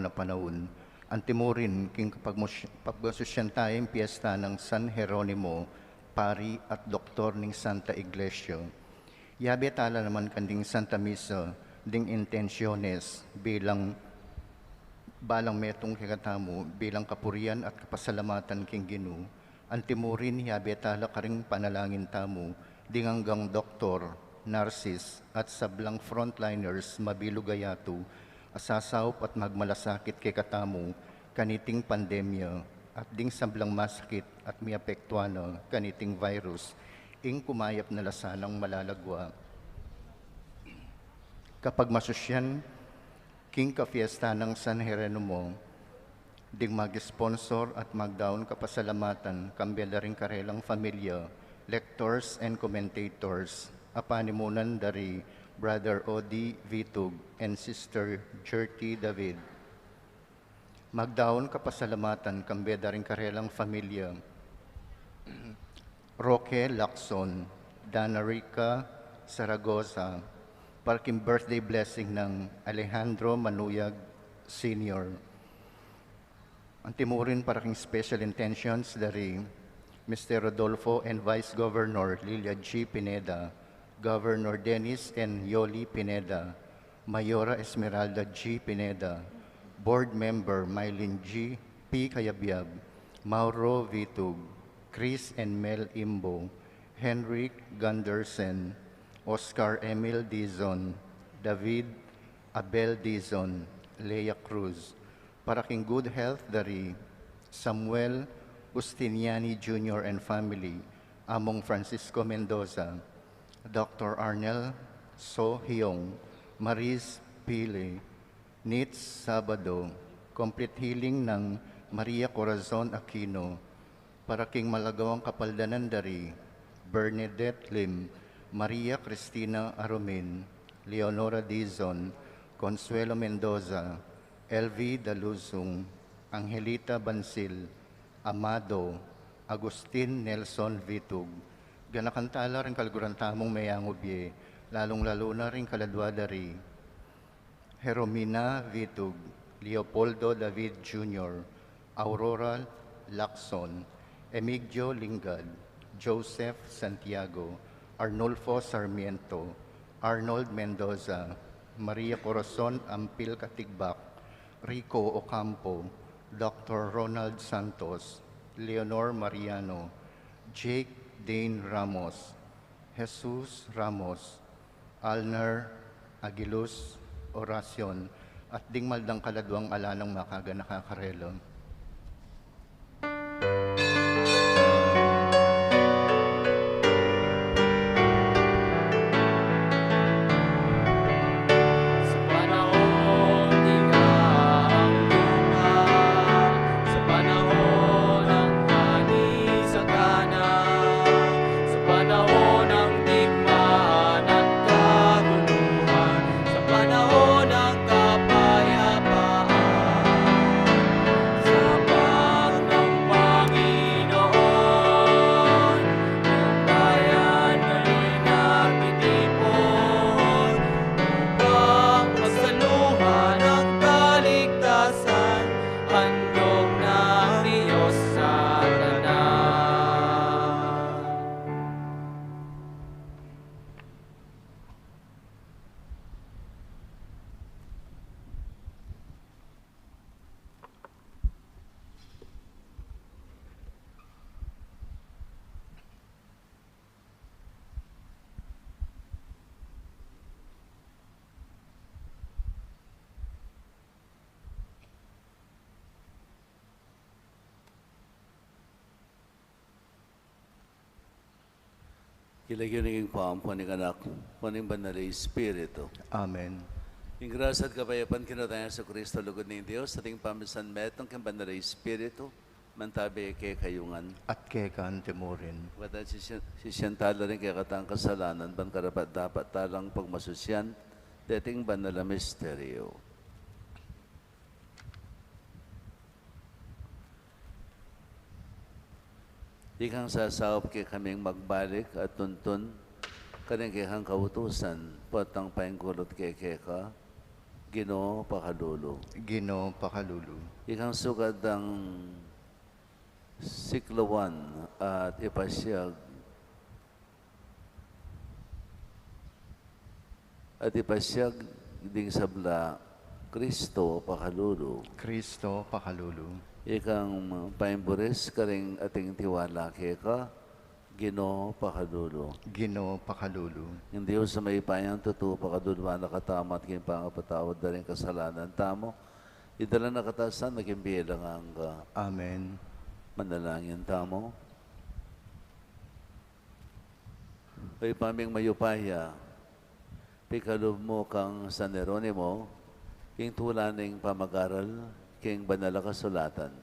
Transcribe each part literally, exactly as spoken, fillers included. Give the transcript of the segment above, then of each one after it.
na panaun. Antimurin, king kapagmus-, pagmasusyan taya ing piesta nang San Jeronimo, pari at doktor ning Santa Iglesia. Yabe tala naman kanding Santa Misa, ding intensiones, bilang balang metung kekatamu, bilang kapurian at kapasalamatan king Ginu. Antimurin, yabe tala karing panalangin tamu, ding anggang doktor, narsis, at sablang frontliners mabilug a yatu, a sasaup at magmalasakit kekatamu, kaniting pandemya, at ding sablang masakit at miapektuan na kaniting virus, ing kumayap na la sanang malalagwa. Kapagmasusyan, king kapiesta nang San Jeronimo, ding mag-sponsor at magdaun kapasalamatan, kambe da ring karelang familia, lectors and commentators, a panimunan da ri Brother Odi Vitug and Sister Gertie David. Magdaun kapasalamatan, kambe da ring karelang familia, Roque Lacson, Dana Rica Zaragoza, para king birthday blessing nang Alejandro Manuyag Senior. Antimurin para king special intentions da ri Mister Rodolfo and Vice Governor Lilia G Pineda, Governor Dennis and Yoli Pineda, Mayora Esmeralda G Pineda, Board Member Mylene G P Cayabyab, Mauro Vitug, Chris and Mel Imbo, Henrik Gundersen, Oscar Emil Dizon, David Abel Dizon, Lea Cruz, para king good health da ri Samuel Justiniani Junior and family, Among Francisco Mendoza, Doctor Arnel So Hyung, Maris Pili, Nits Sabado, complete healing nang Maria Corazon Aquino, para king malagawang kapaldanan da ri Bernadette Lim, Maria Cristina Arumin, Leonora Dizon, Consuelo Mendoza, L V Daluzung, Angelita Bansil, Amado, Agustin Nelson Vitug, ganakan tala ring kaluguran tamung meyangubye, lalung-lalu na ring kaladua da ri Heromina Vitug, Leopoldo David Junior, Aurora Lacson, Emigdio Lingad, Joseph Santiago, Arnulfo Sarmiento, Arnold Mendoza, Maria Corazon Ampil Katigbak, Rico Ocampo, Doctor Ronald Santos, Leonor Mariano, Jake Dane Ramos, Jesus Ramos, Alner Aguiluz Oracion, at ding mal dang kaladuang ala nang makaganaka karela. Sa panahon ng tigang lupa, sa panahon ng ani sagana, sa panahon ng digmaan at kaguluhan, sa panahon ng kapayapaan, sa pagmamang Panginoon, ang bayan ay nagtitipon upang pagsaluhan ang kaligtasan, handog ng Diyos sa tanan. King lagyu ning Ibpa, ampo ning Anak, ampo ning Banal a Espiritu. Amen. Ing grasya at kapayapan king Ginu tang Jesucristo, lugud ning Dios, at ing pamisan metung king Banal a Espiritu, mantabi kekayu ngan. At keka antimurin. Pagkatang sisian, sisian tala ring kekatang kasalanan, ban karapat-dapat talang pagmasusyan deting banal a misteryo. Ikang sasaup kekaming magbalik at tuntun karing kekang kautusan, potang painggulut keka, Ginu, pakalulu. Ginu, pakalulu. Ikang sukat dang siklawan at ipasyag, at ipasyag ding sabla, Kristo, pakalulu. Kristo, pakalulu. Ikang paimburis karing ating tiwala keka, Ginu, pakalulu. Ginu, pakalulu. Ing Dios a mayupayang tutu, pakaluluan na katamu at king pangapatawad da ring kasalanan tamu, idala na katamu sa king bie alang angga. Amen. Manalangin tamu. O Ibpa ming mayupaya, pikalub mu kang San Jeronimo ing tula ning pamag-aral king Banal a Kasulatan.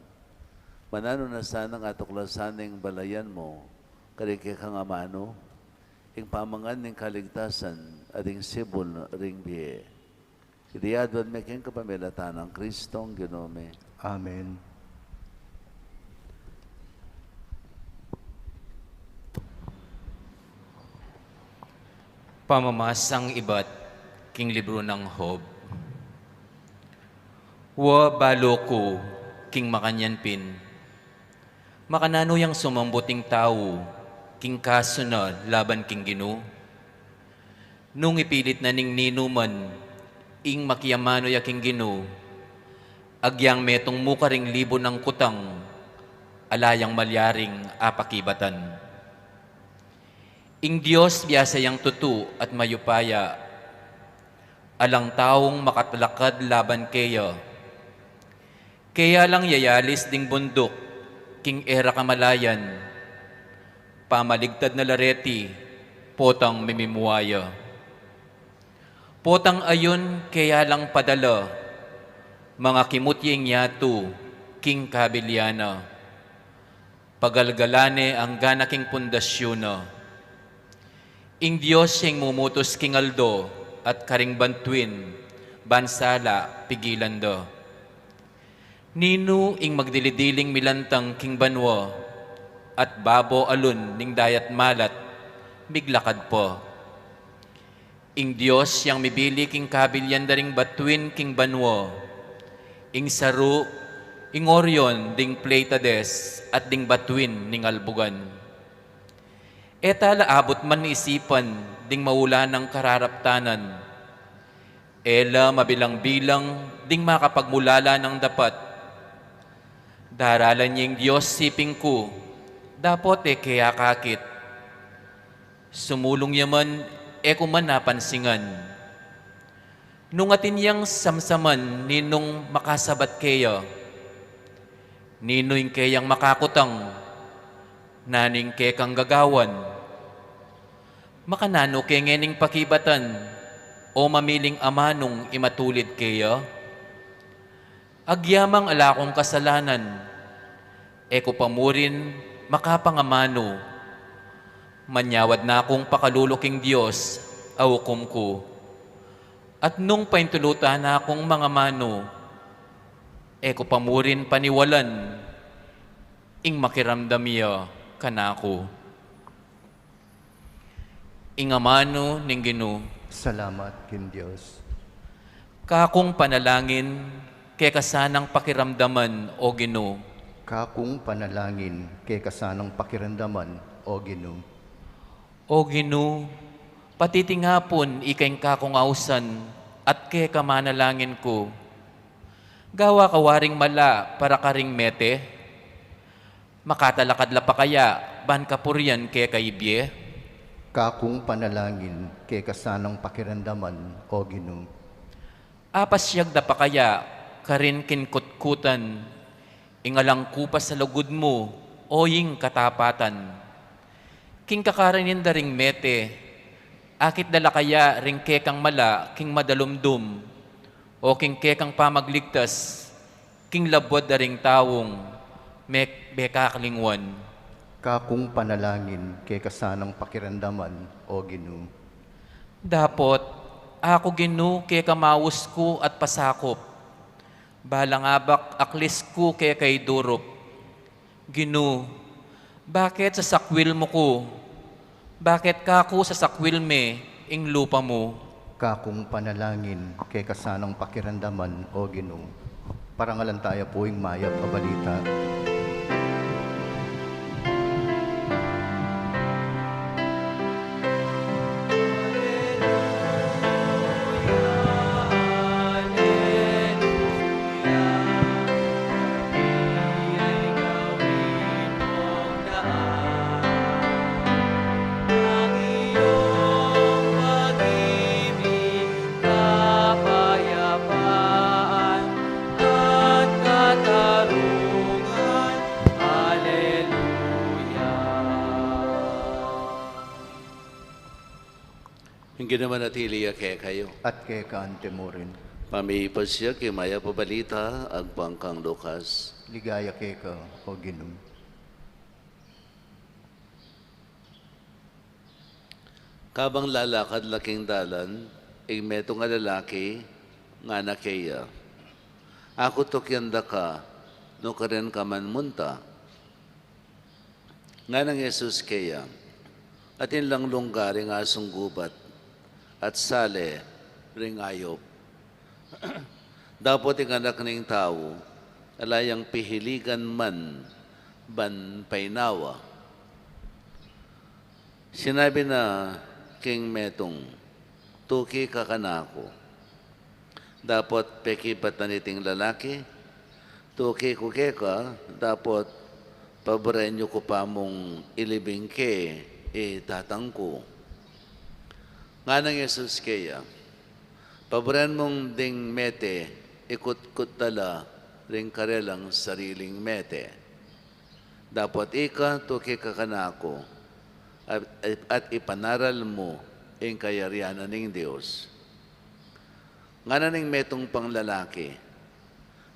Mananu na sanang atuklasan ning balayan mu karing kekang amanu ing pamangan ning kaligtasan at ing sibul ring bie. Iti aduan mi king kapamilatan nang Kristong Ginu mi. Amen. Pamamasang ibat king libru nang Job. Wa, balu ku, king makanyan pin, makananu yang sumambut ing tau king kasu na laban king Ginu? Nung ipilit na ning ninuman ing makiamanu ya king Ginu, agyang metung mu karing libu nang kutang, ala yang malyaring apakibatan. Ing Dios biasa yang tutu at mayupaya, alang taung makatalakad laban keya. Keya lang yayalis ding bunduk king e ra kamalayan, pamaligtad na la reti, potang mimimua ya. Potang ayun keya lang padala, mangakimut ya ing yatu king kabilian na. Pagalgalan ne angga na king pundasyun na. Ing Dios ya ing mumutus king aldo at karing bantuin, ban sala pigilan da. Ninu ing magdili-diling milantang king banua, at babo alun ning dayat malat miglakad pa? Ing Dios yang mibili king kabilian da ring batuin king banua, ing saru, ing Orion ding Pleiades, at ding batuin ning albugan. E tala abut man isipan ding maulanang kararaptanan. E la mabilang-bilang ding makapagmulala nang dapat. Daralan ya ing Dios siping ku, dapot e ke akakit. Sumulung ya man, e ku man apansingan. Nung atin yang samsaman, ninung makasabat keya? Ninu ing keyang makakutang? Nanu ing kekang gagawan? Makananu ke ngening pakibatan, o mamiling amanung imatulid keya? Agyamang ala kung kasalanan, e ku pa murin makapangamanu. Manyawad na kung pakalulu king Dios a ukum ku. At nung paintulutan na kung mangamanu, e ku pa murin paniwalan ing makiramdam ya kanaku. Ing amanu ning Ginu. Salamat king Dios. Kakung panalangin, keka sanang pakiramdaman, o Ginu. Kakung panalangin, keka sanang pakiramdaman, o Ginu. O Ginu, patitingapun ika ing kakung ausan at keka manalangin ku. Gawa ka waring mala para karing mete. Makatalakad la pa kaya ban kapurian keka ibie? Kakung panalangin, keka sanang pakiramdaman, o Ginu. Apasyag da pa kaya karin king kutkutan ing alang kupas a lugud mu, o ing katapatan? King kakaranin da ring mete, akit da la kaya ring kekang mala king madalumdum, o king kekang pamagligtas king labuad da ring taung me-, mekaklinguan? Kakung panalangin, keka sanang pakiramdaman, o Ginu. Dapot, aku Ginu, keka maus ku at pasakup, balang abak aklis ku keka idurup. Ginu, bakit sasakwil mu ku? Bakit kaku sasakwil me ing lupa mu? Kakung panalangin, keka sanang pakiramdaman, O Ginu. Parangalan taya pu ing mayap a balita. Kapayapaan at katarungan. Aleluya. Ing Ginu manatili ya kekayu. At keka anti mu rin. Pamipasiag ing mayap a balita agpang kang Lucas. Ligaya keka, O Ginu. Kabang lalakad la king dalan, ing metung a lalaki ngana keya, "Aku tukian da ka, nukarin ka man munta." Nganang Jesus keya, "Atin lang lungga ring asung gubat, at sale ring ayup. Dapot ing Anak ning Tau, ala yang pihiligan man ban painawa." Sinabi na king metung, "Tuki ka kanaku." Dapot pekibat na niting lalaki, "Tuki ku keka, dapot paburen yu ku pa mung ilibing ke i tatang ku." Nganang Jesus keya, "Paburen mung ding mete, ikutkut da la ring karelang sariling mete. Dapot ika, tuki ka kanaku, at, at ipanaral mu ing kayarian na ning Dios." Ngana ning metung pang lalaki,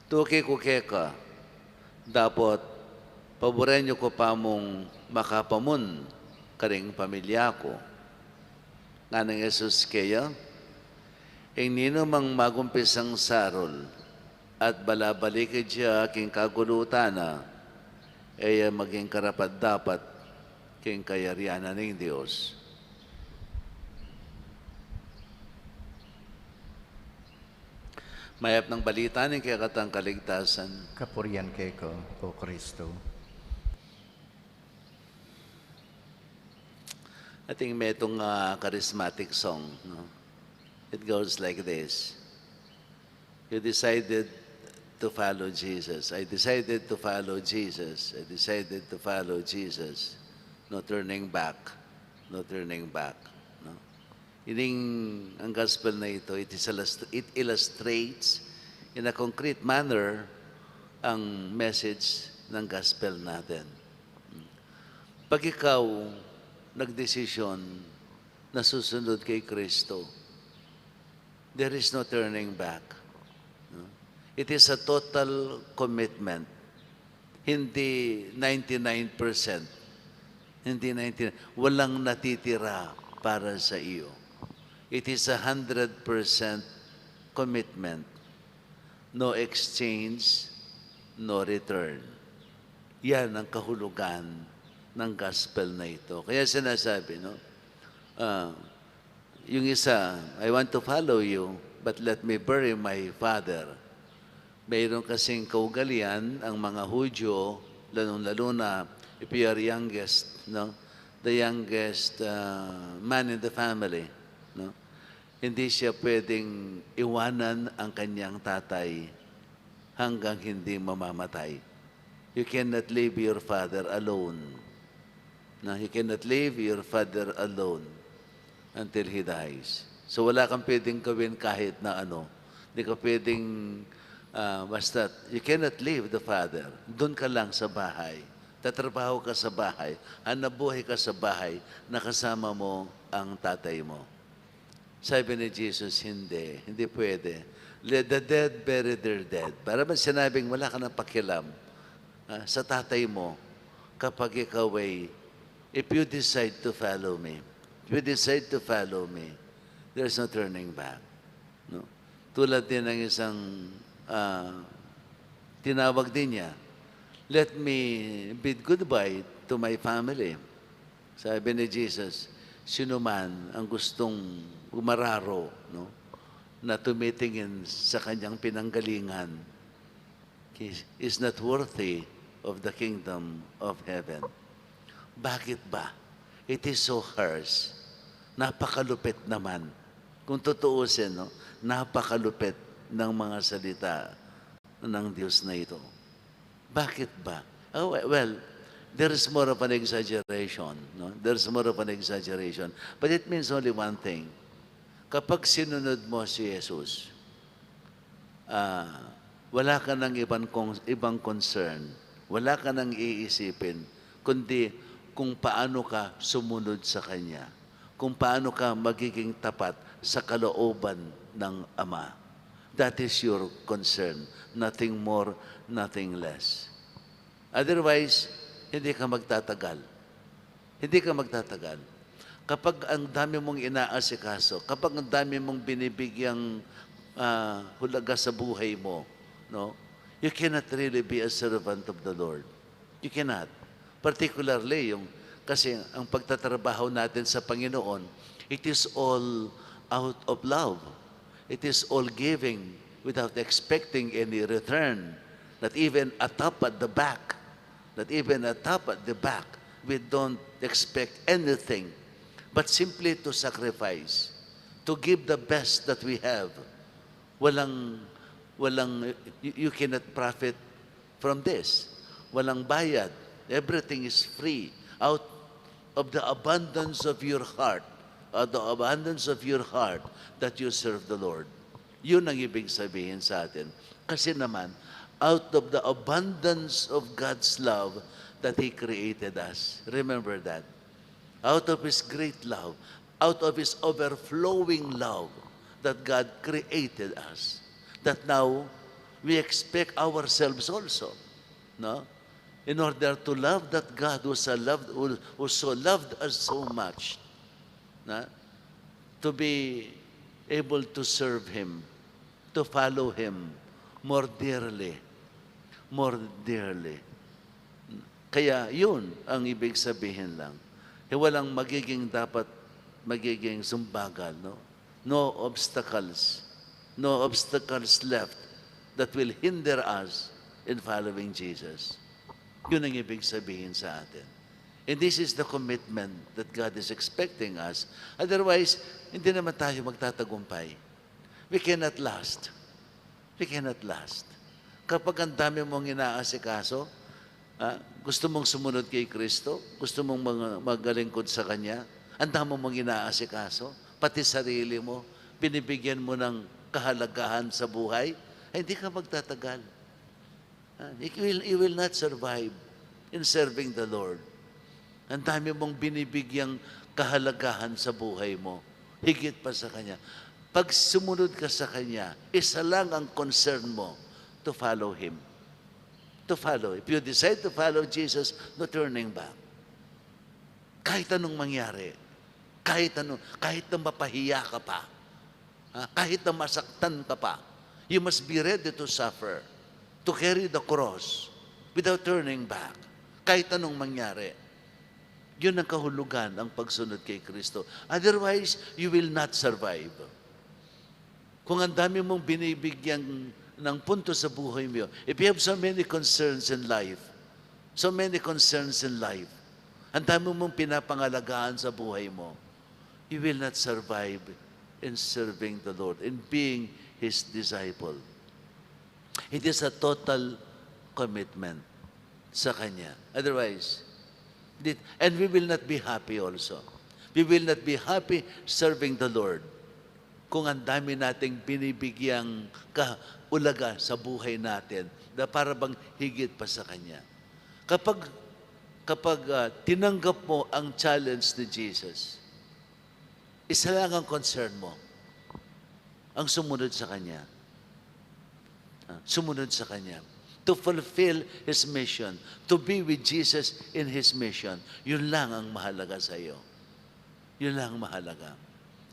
"Tuki ku keka, dapot paburen yu ku pa mung makapamun karing pamilya ku." Nganang Jesus keya, "Ing ninumang magumpisang sarul at balabalikid ya king kagulutan na, e ya maging karapat-dapat king kayarian na ning Dios." Mayap nang balita ning kekatang kaligtasan. Kapurian keka, O Kristo. Ating metung, ah, charismatic song, no? It goes like this. You decided to follow Jesus. I decided to follow Jesus. I decided to follow Jesus. No turning back. No turning back. No? Ining, ang gospel na ito, it is illust-, it illustrates in a concrete manner ang message ng gospel natin. Pag ikaw nagdesisyon na susunod kay Kristo, there is no turning back. No? It is a total commitment. Hindi ninety-nine percent. Hindi ninety-nine. Walang natitira para sa iyo. It is a hundred percent commitment. No exchange, no return. Yan ang kahulugan ng gospel na ito. Kaya sinasabi, no? Ah, yung isa, "I want to follow you, but let me bury my father." Mayroon kasing kaugalian ang mga Hudyo, lalong-lalo na if you are youngest, no? The youngest, ah, man in the family, no? Hindi siya pwedeng iwanan ang kanyang tatay hanggang hindi mamamatay. You cannot leave your father alone. Na, you cannot leave your father alone until he dies. So, wala kang pwedeng gawin kahit na ano. Hindi ka pwedeng, ah, basta, you cannot leave the father. Doon ka lang sa bahay. Tatrabaho ka sa bahay. Hanapbuhay ka sa bahay na kasama mo ang tatay mo. Sabi ni Jesus, "Hindi, hindi pwede. Let the dead bury their dead." Para bang sinabing wala ka nang pakialam, ah, sa tatay mo kapag ikaw ay, if you decide to follow me, if you decide to follow me, there's no turning back. No? Tulad din ng isang, ah, tinawag din niya, "Let me bid goodbye to my family." Sabi ni Jesus, Sino man ang gustong umararo, no, na tumitingin sa kanyang pinanggalingan, he is not worthy of the kingdom of heaven. Bakit ba? It is so harsh. Napakalupit naman. Kung tutuusin, no, napakalupit ng mga salita ng Diyos na ito. Bakit ba? Oh, we-, well, there is more of an exaggeration, no? There is more of an exaggeration. But it means only one thing. Kapag sinunod mo si Jesus, ah, wala ka ng ibang con-, ibang concern. Wala ka nang iisipin, kundi kung paano ka sumunod sa Kanya, kung paano ka magiging tapat sa kalooban ng Ama. That is your concern. Nothing more, nothing less. Otherwise, hindi ka magtatagal. Hindi ka magtatagal. Kapag ang dami mong inaasikaso, kapag ang dami mong binibigyang, ah, hulaga sa buhay mo, no? You cannot really be a servant of the Lord. You cannot. Particularly, yung, kasi ang pagtatrabaho natin sa Panginoon, it is all out of love. It is all giving without expecting any return. Not even a tap at the back. Not even a tap at the back. We don't expect anything, but simply to sacrifice, to give the best that we have. Walang, walang, you, you cannot profit from this. Walang bayad. Everything is free. Out of the abundance of your heart, out of the abundance of your heart, that you serve the Lord. Yun ang ibig sabihin sa atin. Kasi naman, out of the abundance of God's love that He created us. Remember that. Out of His great love, out of His overflowing love, that God created us, that now we expect ourselves also, no? In order to love that God who so loved, who, who so loved us so much, na, to be able to serve Him, to follow Him more dearly, more dearly. Kaya yun ang ibig sabihin lang. Eh, walang magiging, dapat magiging sumbagal, no? No obstacles, no obstacles left that will hinder us in following Jesus. Yun ang ibig sabihin sa atin. And this is the commitment that God is expecting us. Otherwise, hindi naman tayo magtatagumpay. We cannot last. We cannot last. Kapag ang dami mong inaasikaso, ah, gusto mong sumunod kay Kristo, gusto mong mag-, maglingkod sa Kanya, ang dami mong inaasikaso, pati sarili mo, binibigyan mo ng kahalagahan sa buhay, ay hindi ka magtatagal. Ah, you will, you will not survive in serving the Lord. Ang dami mong binibigyang kahalagahan sa buhay mo, higit pa sa Kanya. Pag sumunod ka sa Kanya, isa lang ang concern mo, to follow Him. To follow. If you decide to follow Jesus, no turning back. Kahit anong mangyari, kahit ano, kahit na mapahiya ka pa, ah, kahit na masaktan ka pa, you must be ready to suffer, to carry the cross without turning back. Kahit anong mangyari, yun ang kahulugan ng pagsunod kay Kristo. Otherwise, you will not survive. Kung ang dami mong binibigyan ng punto sa buhay mo, if you have so many concerns in life, so many concerns in life, ang dami mong pinapangalagaan sa buhay mo, you will not survive in serving the Lord, in being His disciple. It is a total commitment sa Kanya. Otherwise, di-, and we will not be happy also. We will not be happy serving the Lord kung ang dami nating binibigyang kaulaga sa buhay natin na para bang higit pa sa Kanya. Kapag, kapag, ah, tinanggap mo ang challenge ni Jesus, isa lang ang concern mo, ang sumunod sa Kanya. Ah, sumunod sa Kanya. To fulfill His mission. To be with Jesus in His mission. Yun lang ang mahalaga sa iyo. Yun lang ang mahalaga.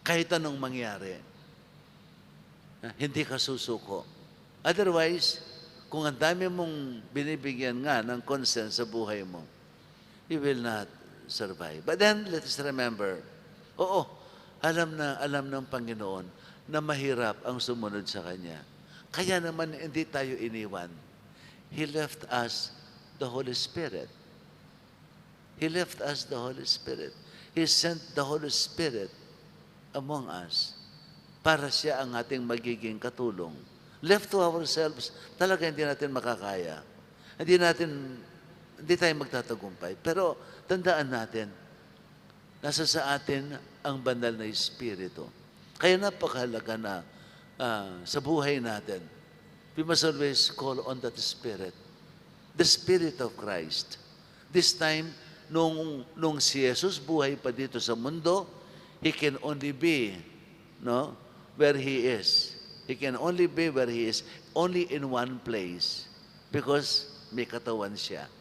Kahit anong mangyari, ah, hindi ka susuko. Otherwise, kung ang dami mong binibigyan nga ng concern sa buhay mo, you will not survive. But then, let us remember, Oo, alam na, alam ng Panginoon na mahirap ang sumunod sa Kanya. Kaya naman hindi tayo iniwan. He left us the Holy Spirit. He left us the Holy Spirit. He sent the Holy Spirit among us para siya ang ating magiging katulong. Left to ourselves, talaga hindi natin makakaya. Hindi natin, hindi tayo magtatagumpay. Pero tandaan natin, nasa sa atin ang banal na Espiritu. Kaya napakahalaga na, ah, sa buhay natin, we must always call on that Spirit, the Spirit of Christ. This time, nung, nung si Jesus buhay pa dito sa mundo, he can only be, no, where he is. He can only be where he is, only in one place, because may katawan siya.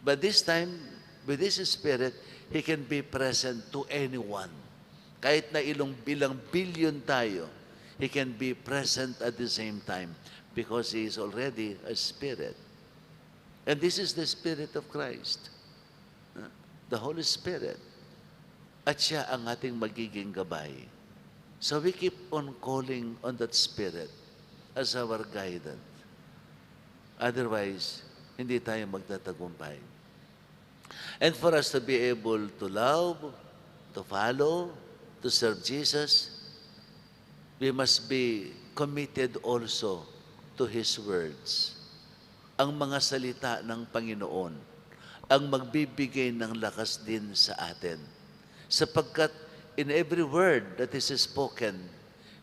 But this time, with his Spirit, he can be present to anyone. Kahit na ilang, ilang bilyon tayo, he can be present at the same time because he is already a Spirit. And this is the Spirit of Christ, uh, the Holy Spirit. At siya ang ating magiging gabay. So we keep on calling on that Spirit as our guidance. Otherwise, hindi tayo magtatagumpay. And for us to be able to love, to follow, to serve Jesus, we must be committed also to His words. Ang mga salita ng Panginoon ang magbibigay ng lakas din sa atin. Sapagkat in every word that is spoken,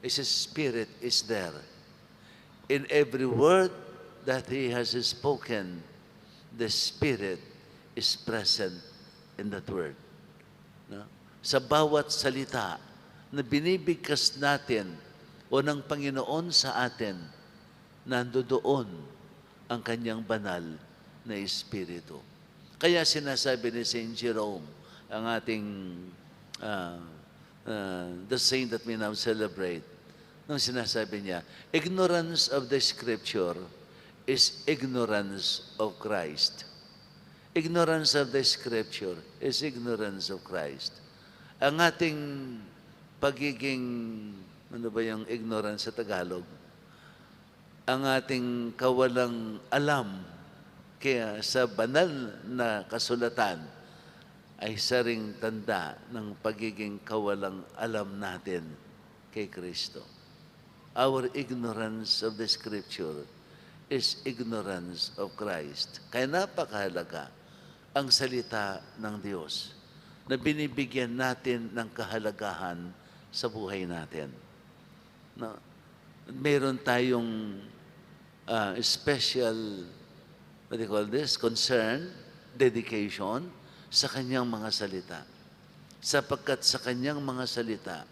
His Spirit is there. In every word that He has spoken, the Spirit is present in that word. No? Sa bawat salita na binibigkas natin o ng Panginoon sa atin, nandoon ang kanyang banal na Espiritu. Kaya sinasabi ni Saint Jerome, ang ating, ah, ah, the saint that we now celebrate, nung sinasabi niya, "Ignorance of the Scripture is ignorance of Christ." Ignorance of the Scripture is ignorance of Christ. Ang ating pagiging, ano ba yung ignorance sa Tagalog? Ang ating kawalang alam kaya sa banal na kasulatan ay isa ring tanda ng pagiging kawalang alam natin kay Kristo. Our ignorance of the Scripture is ignorance of Christ. Kaya napakahalaga ang salita ng Diyos na binibigyan natin ng kahalagahan sa buhay natin. No? Meron tayong, ah, special, what do you call this, concern, dedication sa kanyang mga salita. Sapagkat sa kanyang mga salita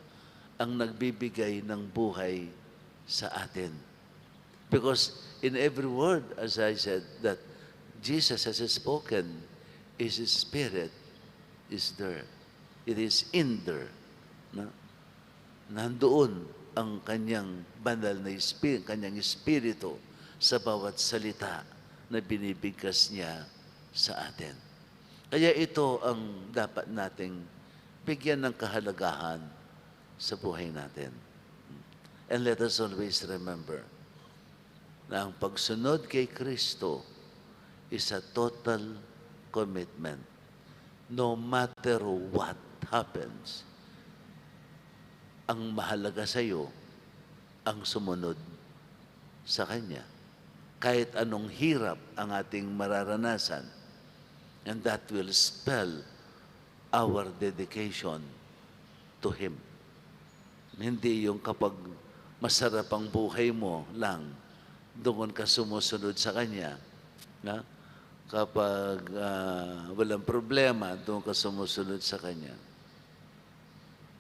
ang nagbibigay ng buhay sa atin. Because in every word, as I said, that Jesus has spoken, His Spirit is there. It is in there. No? Nandoon ang kanyang banal na Espiritu, kanyang Espiritu sa bawat salita na binibigkas niya sa atin. Kaya ito ang dapat nating bigyan ng kahalagahan sa buhay natin. And let us always remember na ang pagsunod kay Kristo is a total commitment. No matter what happens, ang mahalaga sa iyo ang sumunod sa Kanya. Kahit anong hirap ang ating mararanasan, and that will spell our dedication to Him. Hindi yung kapag masarap ang buhay mo lang, doon ka sumusunod sa Kanya. Na? Kapag, ah, walang problema, doon ka sumusunod sa Kanya.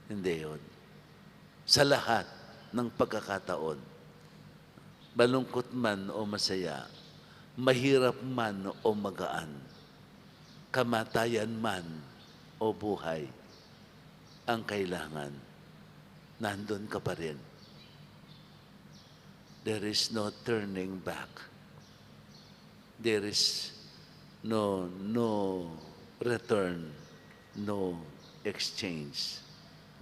Hindi yun. Sa lahat ng pagkakataon, malungkot man o masaya, mahirap man o magaan, kamatayan man o buhay, ang kailangan, nandun ka pa rin. There is no turning back. There is no, no return, no exchange.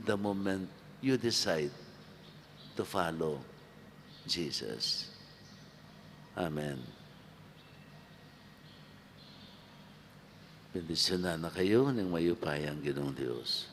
the moment you decide to follow Jesus. Amen. Bendisyunan na kayu ning mayupayang Ginung Dios.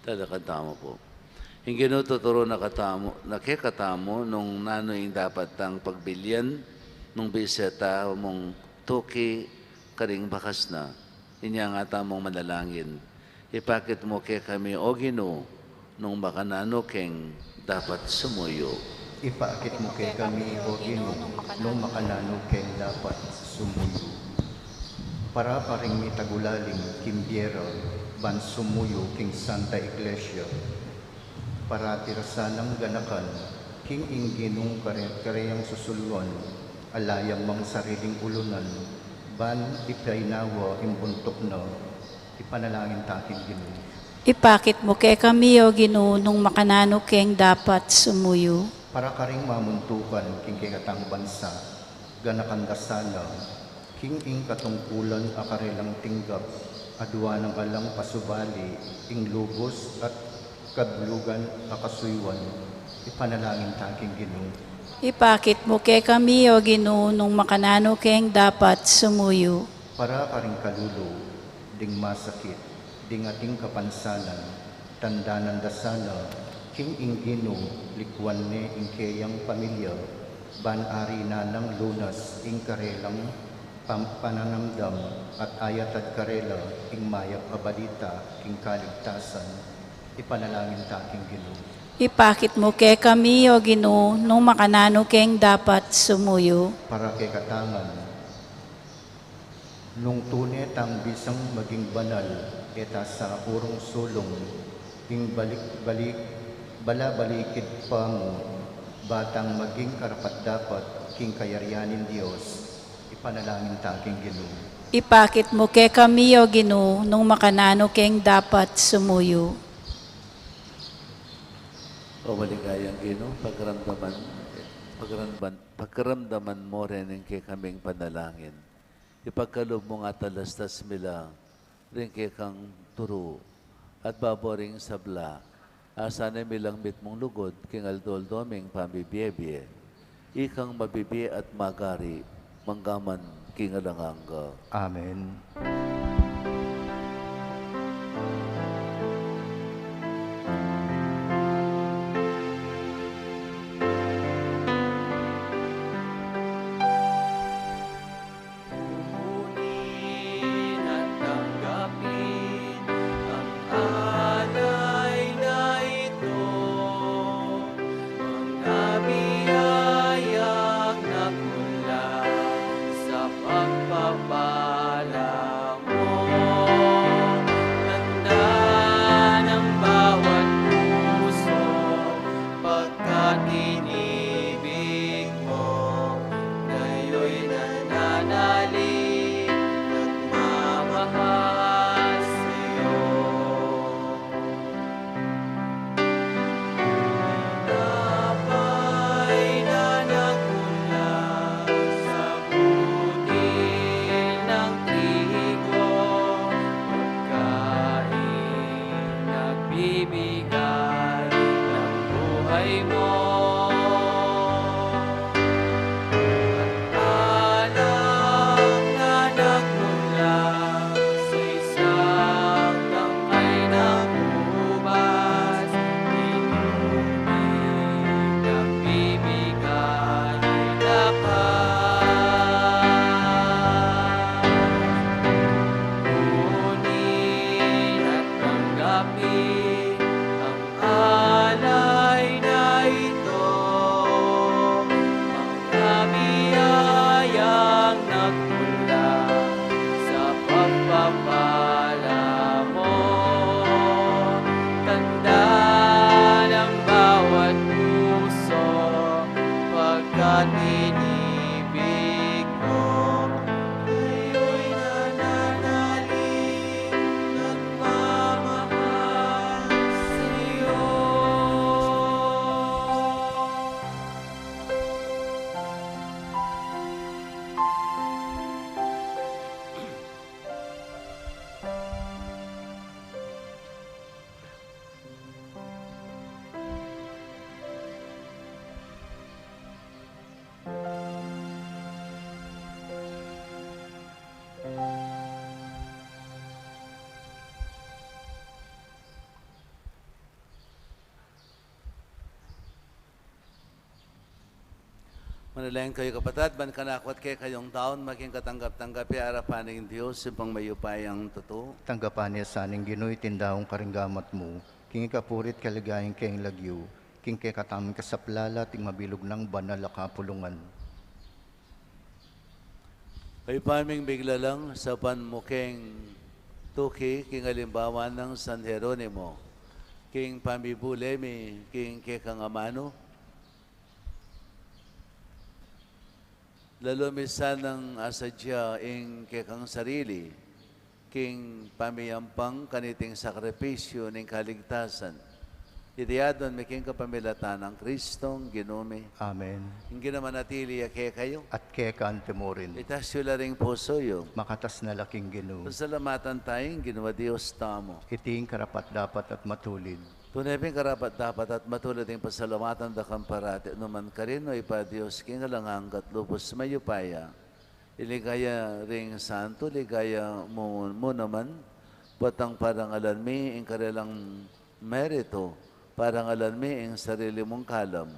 Talakad tamu pu. Ing Ginu tuturu na katamu, na kekatamu nung nanu ing dapat tang pagbilyan nung bisita mung tuki karing bakas na. Inya nga tamung manalangin. Ipakit mu kekami, O Ginu, nung makananu keng dapat sumuyu. Ipakit mu kekami, O Ginu, nung makananu keng dapat sumuyu. Para karing mitagulaling king bie ra ban sumuyu king Santa Iglesia. Parati ra sanang ganakan king ing Ginung kare-, kareyang susulwan, ala yang mang sariling ulunan, ban ipainawa ing buntuk na. Ipanalangin ta king Ginu. Ipakit mu kekami, O Ginu, nung makananu keng dapat sumuyu. Para karing mamuntukan king kekatang bansa, ganakan da sana king ing katungkulan a karelang tinggap, adwa nang alang pasubali ing lubus at kablugan a kasuyuan. Ipanalangin ta king Ginu. Ipakit mu kekami, O Ginu, nung makananu keng dapat sumuyu. Para karing kalulu ding masakit, ding ating kapansanan, tandanan da sana king ing Ginu, likuan ne ing keyang pamilya, ban ari na nang lunas ing karelang pam-, pananamdam at ayatad karela ing mayap a balita king kaligtasan. Ipanalangin ta king Ginu. Ipakit mu kekami, O Ginu, nung makananu keng dapat sumuyu. Para kekatangan, nung tune tang bisang maging banal, e ta sa urung sulung ing balik-balik, balabalikid pamu, ba tang maging karapat-dapat king kayarian ning Dios. Ipanalangin ta king Ginu. Ipakit mu kekami, O Ginu, nung makananu keng dapat sumuyu. O maligayang Ginu, pagramdaman, pagramdaman, pagramdaman mu rin ing kekaming panalangin. Ipagkalub mu nga talastas mi la ring kekang turu, at babo ring sabla, a sana milang mitmung lugud king aldo-aldo ming pamibie-bie. Ikang mabibie at magari, manggaman king alang angga. Amen. Kunin at tanggapin ang alay na ito, mga biyayang nagmula sa pagpapala mo. Tanda ng bawat puso, pagkat inibig mo, kayo'y nananalig, nagmamahal sa'yo. Tinapay na nagmula sa butil ng trigo, pagkain nagbibigay ng buhay mo. At alak na nagmula sa isang tangkay ng ubas, inubig, nagbibigay lakas. Kunin at tanggapin ang alay na ito, mga biyayang nagmula sa pagpapala mo. Tanda ng bawat puso, pagkat inibig Manalangin kayu, kapatad, ban kanaku at kekayu daun maging katanggap-tanggap ya arapan ning Dios, Ibpang mayupayang tutu. Tanggapan na sa ning Ginu iting daun karing gamat mu, king ikapuri't kaligayan king lagyu, king kekatamung kasaplalan at ing mabilug nang banal a kapulungan. Ibpa ming biglalang, saupan mu keng tuki king alimbawa nang San Jeronimo, king pamibule mi king kekang amanu, lalu mi sanang asadya ing kekang sarili king pamiyampang kaniting sakripisyu ning kaligtasan. Iti adwan mi king kapamilatan nang Kristong Ginu mi. Amen. Ing Ginu manatili ya kekayu. At keka mu rin. Itas yu la ring pusu yu. Makatas na la king Ginu. Pasalamatan taya ing Ginu a Dios tamu. Iti ing karapat-dapat at matulid. Tune pin karapat-dapat at matulid ing pasalamatan da ka parati, nukarin man, O Ibpa, Dios king alang angga at lubus mayupaya. Ing ligaya ring santu, ligaya mu, mu naman, potang parangalan mi ing karelang meritu, parangalan mi ing sarili mung kalam.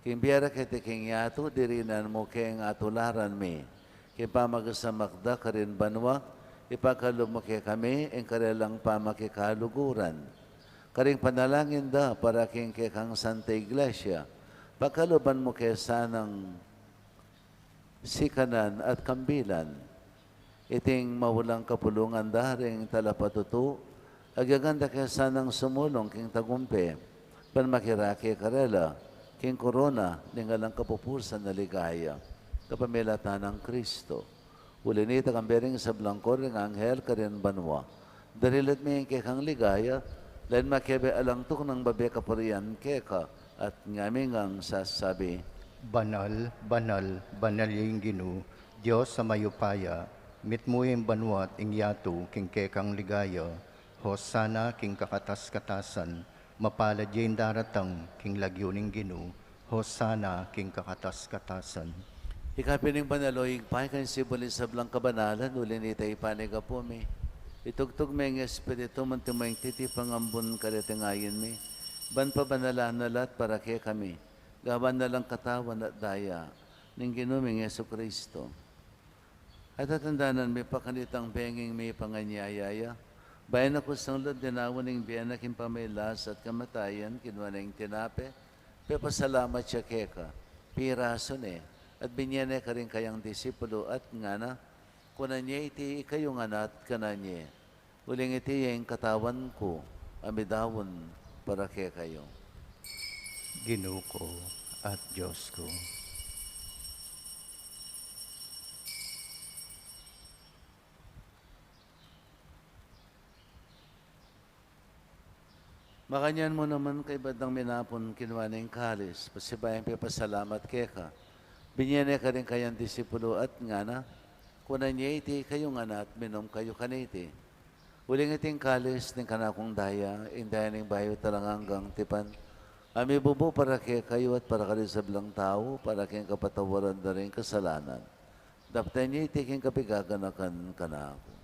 King bie da keti king yatu, dirinan mu keng atularan mi. King pamakisamak da karin banua, ipagkalub mu kekami ing karelang pamakikaluguran. Karing panalangin da para king kekang Santa Iglesia, pagkaluban mu ke sanang sikanan at kambilan. Iting mawalang kapulungan da ring talapatutu, agyagan da ke sanang sumulung king tagumpe, ban makirake karela king korona ning alang kapupusan a ligaya, kapamilatan nang Kristo. Uli nita, kambe ring sablang koro ring anghel karin banua, dirilit mi ing kekang ligaya, lalu makebe alang tuknang babie kapurian keka, at ngami ngang sasabi: Banal, banal, banal ya ing Ginu, Dios a mayupaya, mitmu ya ing banua't ing yatu king kekang ligaya. Hosana king kakatas-katasan, mapalad ya ing daratang king lagyu ning Ginu, Hosana king kakatas-katasan. Ika pin ing banal, O Ibpa, ika ing sibul ning sablang kabanalan, uli nita ipanyawad mu mi. Itugtug me ing Espiritu mu, anti mo ing titipang ambun kareting ain mi, ban pabanalan na la at para kekami gawan na lang katawan at daya ning Ginu ming Jesucristo. At tatandanan mi pa kanitang benging mipanganyaya ya, bayu na kusang lub dinaun ing bie na king pamagkasakit at kamatayan, kinua ne ing tinape, pepasalamat ya keka, pirasu ne, at binie ne karing kayang disipulu at ngana: Kunan ye iti ikayu ngan at kanan ye, uling iti ya ing katawan ku a midaun para kekayu. Ginu ku at Dios ku. Makanyan mu naman, kaybat dang minapun, kinua ne ing kalis, pasibayu yang pepasalamat keka, binie ne karing kayang disipulu at ngana: Kunan ye iti ikayu ngan at minum kayu kaniti, uling iti ing kalis ning kanakung daya, ing daya ning bayu at alang anggang tipan, a mibubu para kekayu at para karing sablang tau, para king kapatawaran da ring kasalanan. Daptan ye iti king kapaganakan kanaku.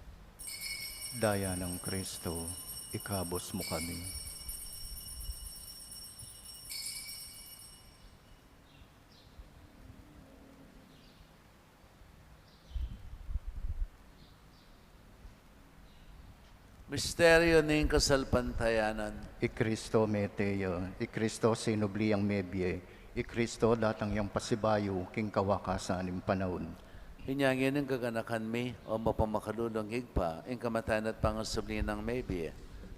Daya nang Kristo, ikabus mu kami. Misteryu ning kasalpantayanan. I Kristo mete ya, i Kristo sinubli yang mebie, i Kristo datang yang pasibayu king kawakasan ning panaun. Inya ngeni gaganakan mi, o mapamakalulung Ibpa, ing kamatayan at pangasubli nang mebie.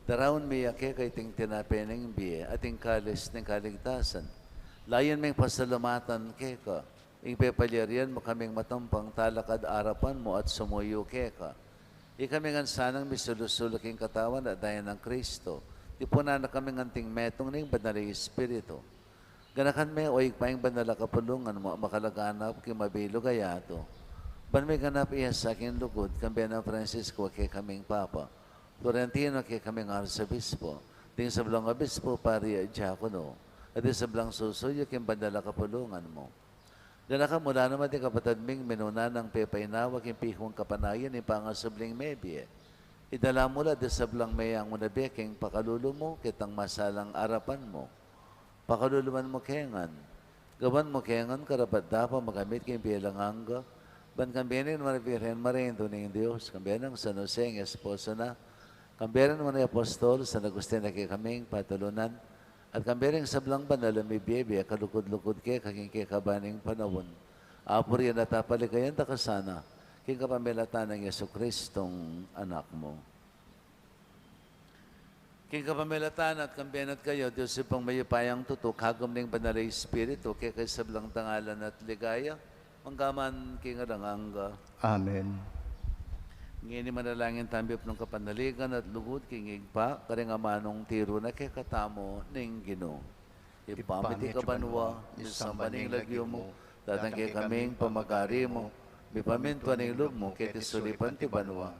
Daraun mi ya keka iting tinape ning bie, at ing kalis ning kaligtasan. Layun ming pasalamatan keka, ing pepalyarian mu kaming matampang talakad arapan mu at sumuyu keka. Ikami ngan sanang misulu-sulu king katawan at daya nang Kristo, tipunan na kaming anting metung ning Banal a Espiritu. Ganakan me, o Ibpa, ing banal a kapulungan mu, makalaganap king mabilug a yatu. Ban miganap iya sa king lugud, kambe nang Francisco a kekaming Papa, Florentino a kekaming Arsobispo, ding sablang obispo, pari at diakono, at ding sablang susuyu king banal a kapulungan mu. Ganakan mu la naman ding kapatad ming minuna nang pepainawa king pikung kapanayan ning pangasubling mebie. Idala mu la ding sablang meangu na bie king pakalulu mu, ketang masalang arapan mu. Pakaluluan mu ke ngan, Gawan mu ke ngan karapat-dapat makamit king bie alang angga, ban kambe ning Nuan a Virgen Maria, Indu ning Dios, kambe nang San Jose, ing esposo na, kambe ring nuan a apostol, San Agustin a kekaming patulunan, at kambe ring sablang banal a mibie-bie a kalugud-lugud keka king kekaban ning panaun. Apurian at apaligayan da ka sana, king kapamilatan nang Jesucristong Anak mu. King kapamilatan na at kambe na at kayu, Dios Ibpang mayupayang tutu, kagum ning Banal a Espiritu, keka ing sablang dangalan at ligaya, mangga man king alang angga. Amen. Ngeni manalangin tamu king kapanaligan at lugud king Ibpa, karing amanung tiru na kekatamu ning Ginu. Ibpa mi, atiu ka banua, misamban ya ing lagyu mu, datang kekami ing pamagari mu, mipamintuan ing lub mu keti sulip anti banua.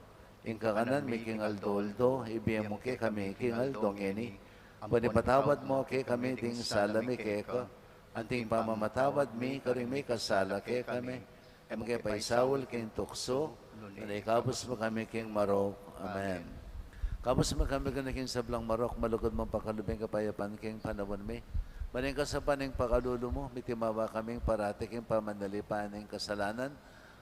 Ing kakanan mi king aldo-aldo ibie mu kekami king aldo ngeni. Ban ipatawad mu kekami ding sala mi keka, anti ing pamamatawad mi karing mikasala kekami. E mu ke paisaul king tuksu, nune ikabus mu kami king marok. Amen. Ikabus mu kami king sablang marok, malugud mung pakalub ing kapayapan king panaun mi. Ban king kasapan ning pakalulu mu, mitimawa kaming parati king pamanalipan ning kasalanan,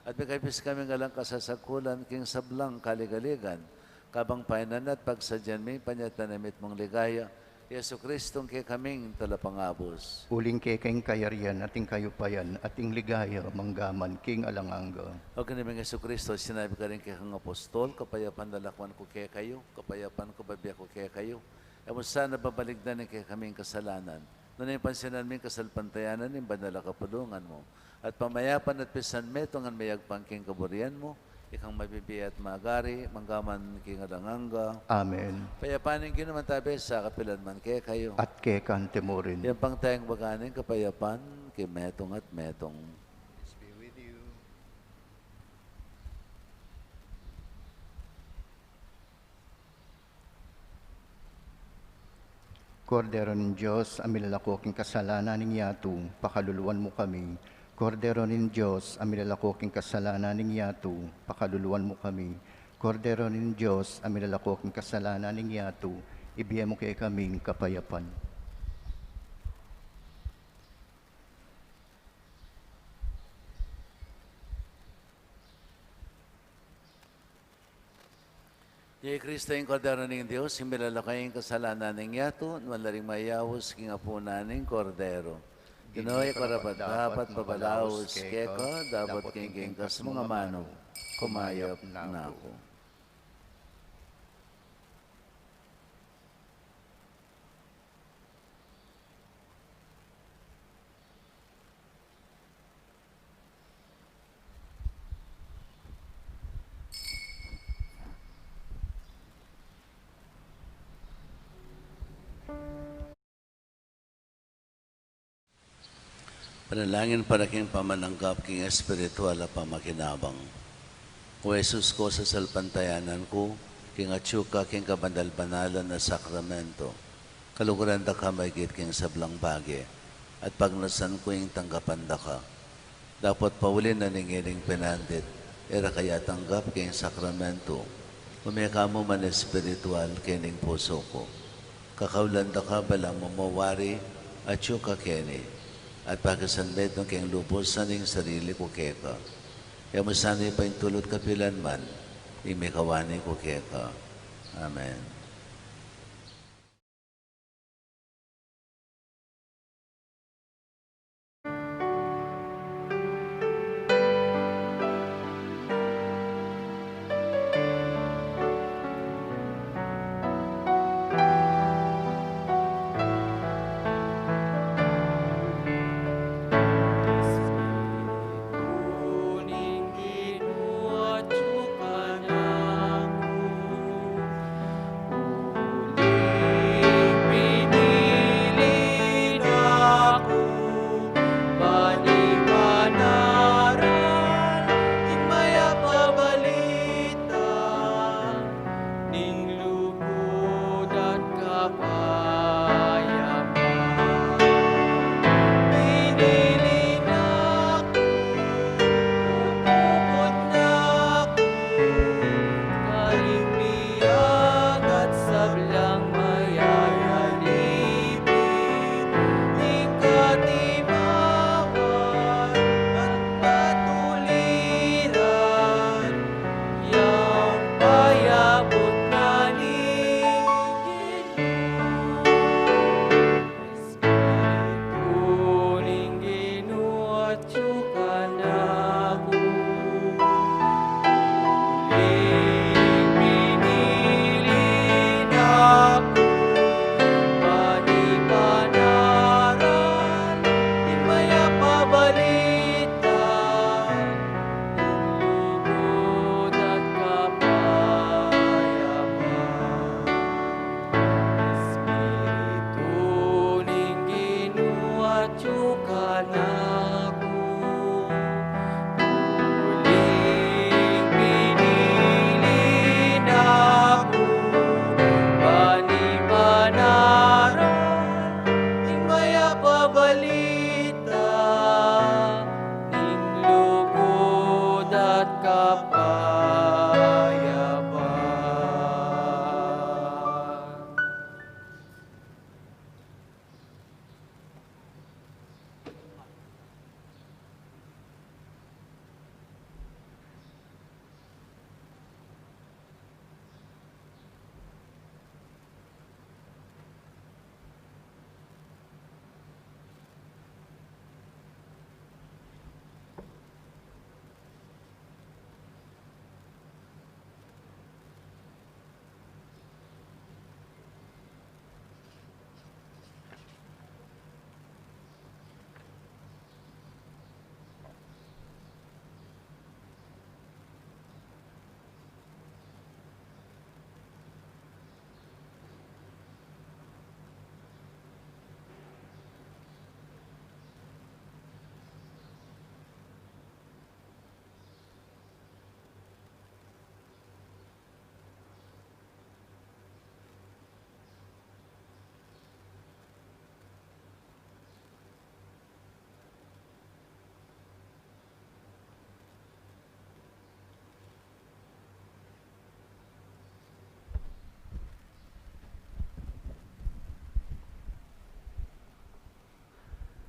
at mikabus kaming alang kasasagkulan king sablang kaligaligan, kabang paynan at pagsadyan mi ing panyatang na mitmung ligaya, Jesucristong kekaming Talapangabus. Uling keka ing kayarian, at ing kayupayan, at ing ligaya, mangga man king alang angga. O Ginu ming Jesucristo, sinabi mu karing kekang apostol, kapayapan lalakwan ku kekayu, kapayapan ku bibie ku kekayu. E mu sana babalikdan ing kekaming kasalanan, nune pansinan mu ing kasalpantayanan ning banal a kapulungan mu, at pamayapan at pisan metung ngan meyagpang king kaburian mu, ikang mabibie at magari, mangga man king alang angga. Amen. Ing kapayapan ning Ginu mantabi sa kapilan man kekayu. At keka naman murin. Ing pangtayang baga ning kapayapan, king metung at metung. Peace be with you. Kordero ning Dios, a milalako king kasalanan ning yatu, pakaluluan mu kami. Kordero ning Dios, a milalako king kasalanan ning yatu, pakaluluan mu kami. Kordero ning Dios, a milalako king kasalanan ning yatu, ibie mu kekami ing kapayapan. Iya i Kristo, ing Kordero ning Dios, ing milalako king kasalanan ning yatu. Nuan la ring mayaus king apunan ning Kordero. Ginu, e ku karapat-dapat pabalaus keka, dapot king kekang amanu, kumayap na ku. Panalangin para king pamananggap king espiritual a pamakinabang. O Jesus ku, sasalpantayanan ku king atyu ka king kabanal-banalan a sakramento. Kaluguran da ka maigit king sablang bage, at pagnasan ku ing tanggapan da ka. Dapot pauli na ning ining pinandit, e ra ka ya tanggap king sakramento, ume ka mu man espiritual kening pusu ku. Kakaulan da ka balang mamawari, atyu ka keni, at pakisanmetung ke ing lubusan ning sarili ku keka. E mu sana ipaintulut kapilan man ing mikawani ku keka. Amen. Naku, uling pinili naku, panimanara ing mayap a balita ning lugud at kapayapan.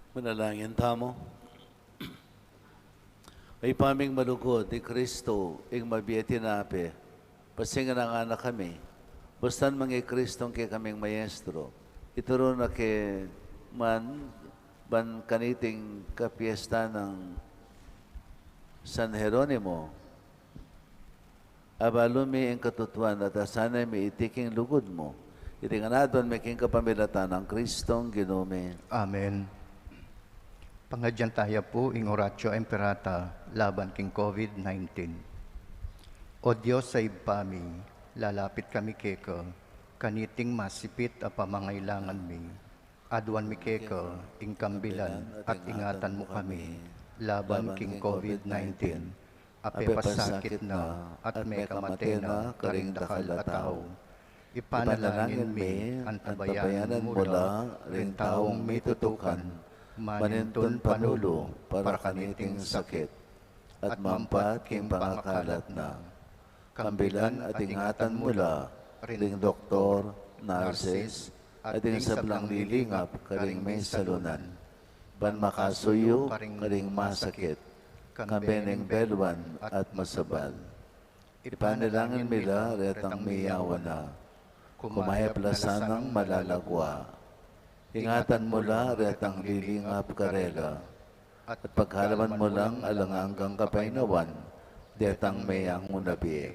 Manalangin tamu. Ibpa ming malugud, i Kristo ing mabie a tinape, pasinganan na kami. Bustan mung i Kristong kekaming Maestro, ituru na ke man ban kaniting kapiestan nang San Jeronimo, abalu mi ing katutuan at asanay mi iti king lugud mu. Iti ngan aduan mi king kapamilatan nang Kristong Ginu mi. Amen. Pangadyan taya pu ing Oratio Imperata laban king COVID nineteen. O Dios a Ibpa mi, lalapit kami keka, kaniting masipit a pamangailangan mi. Aduan mi keka ing kambilan at ingatan mu kami laban king COVID nineteen, a pepasakit na at mekamate na karing dakal a tau. Ipanalangin mi, antabayanan mu la ring taung mitutukan manintun panulu para kaniting sakit, at mampat king pangakalat na. Kambilan at ingatan mu la ring doktor, narses, at ding sablang lilingap karing misalunan, ban makasuyu karing masakit, kambe ning beluan at masabal. Ipanalangin mi la retang miyawan na, kumayap la sanang malagwa. Ingatan mu la retang lilingap karela, at pagkalaman mu lang alang anggang kapaynawan detang meyang unabie.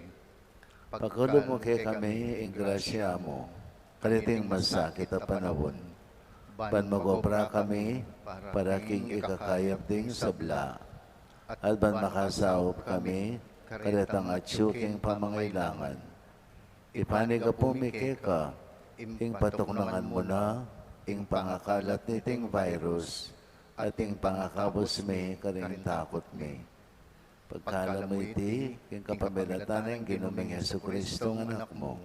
Pakalub mu kekami ing grasya mu kaniting masakit a panaun, ban mag-obra kami para king ikakayap ding sabla, at ban makasaup kami karetang atyu king pamangailangan. Ipanyawad mi keka ing patuknangan mu na ing pangakalat niting virus, at ing pangakabus mi karing takut mi. Pagkalub mu iti king kapamilatan nang Ginu ming Jesucristo a Anak mu,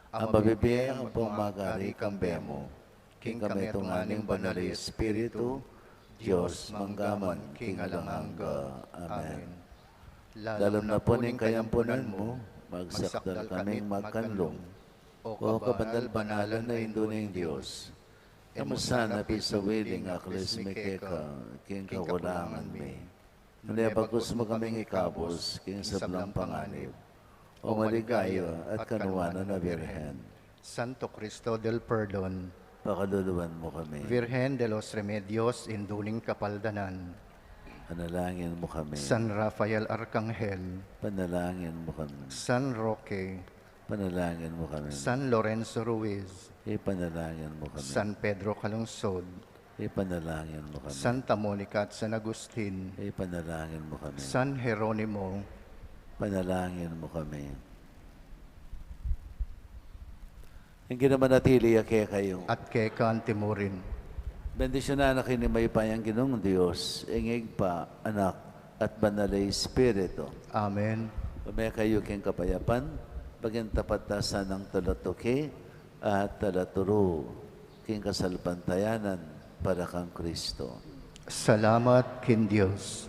a mabibie ampong magari kambe mu, king kametungan ning Banal a Espiritu, Dios, mangga man king alang angga. Amen. Lalam na pu ning kayampunan mu, magsakdal kaming magkanlung, O kabanal-banalan a Indu ning Dios, e mu sana pisawili ing aklis mi keka king kakulangan mi, nune bagkus mu kaming ikabus king sablang panganib, O maligaya at kanuanan a Birhen. Santo Cristo del Perdon, pakaluluan mu kami. Virgen de los Remedios, Indu ning Kapaldanan, panalangin mu kami. San Rafael Arkanghel, panalangin mu kami. San Roque, panalangin mu kami. San Lorenzo Ruiz, ipanalangin mu kami. San Pedro Calungsod, ipanalangin mu kami. Santa Monica at San Agustin, ipanalangin mu kami. San Jeronimo, panalangin mu kami. Ing Ginu manatili ya kekayu. At keka anti mu rin. Bendisyunan na kayu ning mayupayang Ginung Dios, ing Ibpa, Anak, at Banal a Espiritu. Amen. Ume kayu king kapayapan, maging tapat ta sanang talatuki at talaturu king kasalpantayanan para kang Kristo. Salamat king Dios.